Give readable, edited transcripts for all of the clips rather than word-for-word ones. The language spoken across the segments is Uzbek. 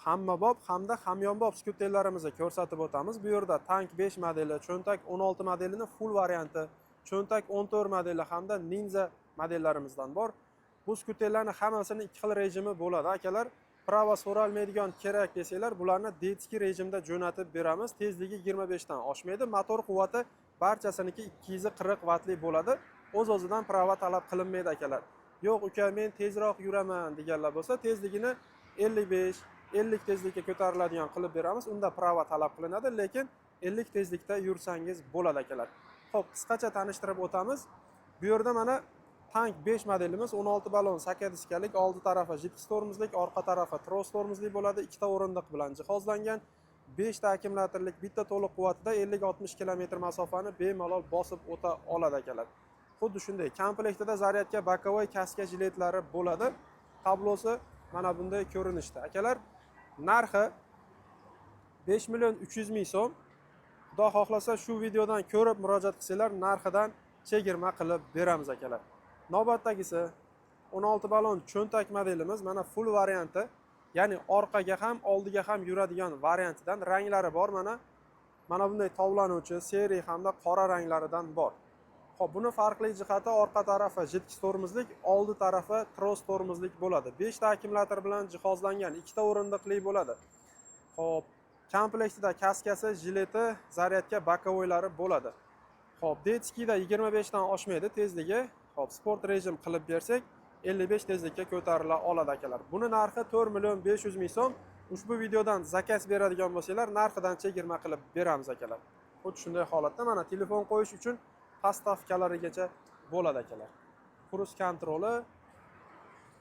Hammabop hamda hamyonbop skuterlarimizni ko'rsatib o'tamiz. Bu yerda Tank 5 modeli, Cho'ntak 16 modelini full varianti, Cho'ntak 14 modeli hamda Ninja modellarimizdan bor. Bu skuterlarni hammasini ikki xil rejimi bo'ladi, akalar. Права so'ralmaydigan kerak desanglar, bularni детский rejimda jo'natib beramiz. Tezligi 25 dan oshmaydi. Motor quvvati barchasiniki 240 vatli bo'ladi. O'z o'zidan права talab qilinmaydi, akalar. Yo'q, uka, men tezroq yuraman deganlar bo'lsa, tezligini 55, 50 tezlikka ko'tariladigan qilib beramiz. Unda права talab qilinadi, lekin 50 tezlikda yursangiz bo'ladi, akalar. Xo'p, qisqacha tanishtirib o'tamiz. Bu yerda mana Tank 5 modelimiz, 16 balon sakadiskalik, oldi tarafi жидкий tormozlik, orqa tarafi tros tormozli bo'ladi, ikkita o'rindiq bilan jihozlangan. 5 ta akkumulyatorlik, bitta to'liq quvvatida 50-60 km masofani bemalol bosib o'ta oladi, akalar. Xuddi shunday komplektida зарядка, боковой kaska, jiletlari bo'ladi. Tablosi mana bunday ko'rinishda, akalar. Narxi 5 million 300 ming so'm. Xudo xohlasa, shu videodan ko'rib murojaat qilsanglar, narxidan chegirma qilib beramiz, akalar. Navbatdagisi 16 balon cho'ntak modelimiz, mana full varianti, ya'ni orqaga ham, oldiga ham yuradigan variantidan ranglari bor. Mana bunday tovlanuvchi серый hamda qora ranglaridan bor. Xo'p, buni farqli jihati orqa tarafi жидкий tormozlik, oldi tarafi tros tormozlik bo'ladi. 5 ta akkumulyator bilan jihozlangan, ikkita o'rindiqli bo'ladi. Xo'p, komplektida kaskasi, jileti, зарядка, боковой lari bo'ladi. Xo'p, детский da 25 dan oshmaydi tezligi. Xo'p, sport rejim qilib bersak, 55 tezlikka ko'tarila oladi, akalar. Buni narxi 4 million 500 ming so'm. Ushbu videodan заказ beradigan bo'lsanglar, narxidan chegirma qilib beramiz, akalar. Xuddi shunday holatda mana telefon qo'yish uchun подставка larigacha bo'ladi, akalar. Круиз контроль i,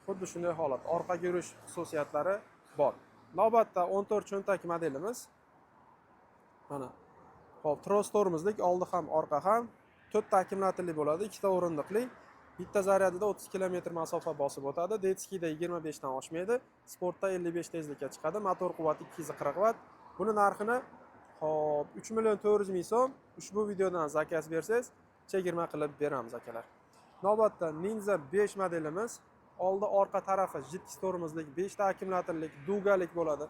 xuddi shunday holat, orqaga yurish xususiyatlari bor. Navbatda 14 cho'ntak modelimiz. Mana. Xo'p, tros tormozlik, oldi ham, orqa ham, to'rtta akkumulyatorli bo'ladi, ikkita o'rindiqli. Bitta zaryadida 30 km masofa bosib o'tadi. Детский da 25 dan oshmaydi. Sportda 55 tezlikka chiqadi. Motor quvvati 240 vatt. Buni narxini, xo'p, 3 million 400 ming so'm. Ushbu videodan заказ bersangiz, chegirma qilib beramiz, akalar. Navbatda Ninja 5 modelimiz, oldi orqa tarafi жидкий tormozlik, 5 ta akkumulyatorlik, дуга lik bo'ladi.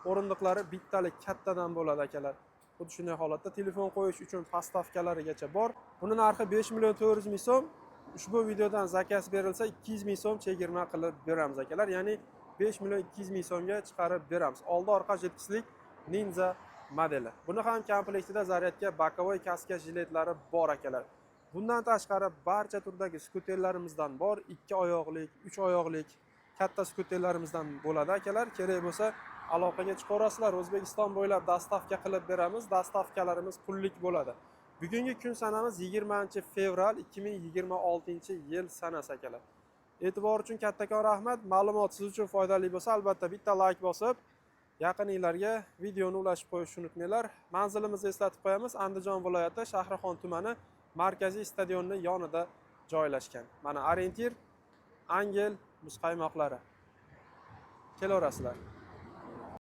O'rindiqlari bittalik kattadan bo'ladi, akalar. Xuddi shunday holatda telefon qo'yish uchun подставка larigacha bor. Buni narxi 5 million 400 ming so'm. Ushbu videodan заказ berilsa, 200 ming so'm chegirma qilib beramiz, akalar. Ya'ni 5 million 200 ming so'mga chiqarib beramiz. Oldi orqa жидкость lik Ninja modeli. Buni ham komplektida зарядка, боковой kaska, jiletlari bor, akalar. Bundan tashqari barcha turdagi skuterlarimizdan bor. Ikki oyoqlik, uch oyoqlik katta skuterlarimizdan bo'ladi, akalar. Kerak bo'lsa, aloqaga chiqaverasizlar. O'zbekiston bo'ylab доставка qilib beramiz. Доставка larimiz pullik bo'ladi. Bugungi kun sanamiz 20 fevral 2026 yil sanasi, akalar. E'tibor uchun kattakon rahmat. Ma'lumot siz uchun foydali bo'lsa, albatta bitta layk bosib, yaqininglarga videoni ulashib qo'yishni unutmanglar. Manzilimizni eslatib qo'yamiz. Andijon viloyati, Shahrixon tumani, markaziy stadionni yonida joylashgan. Mana ориентир Angel muzqaymoqlari. Kelaverasizlar.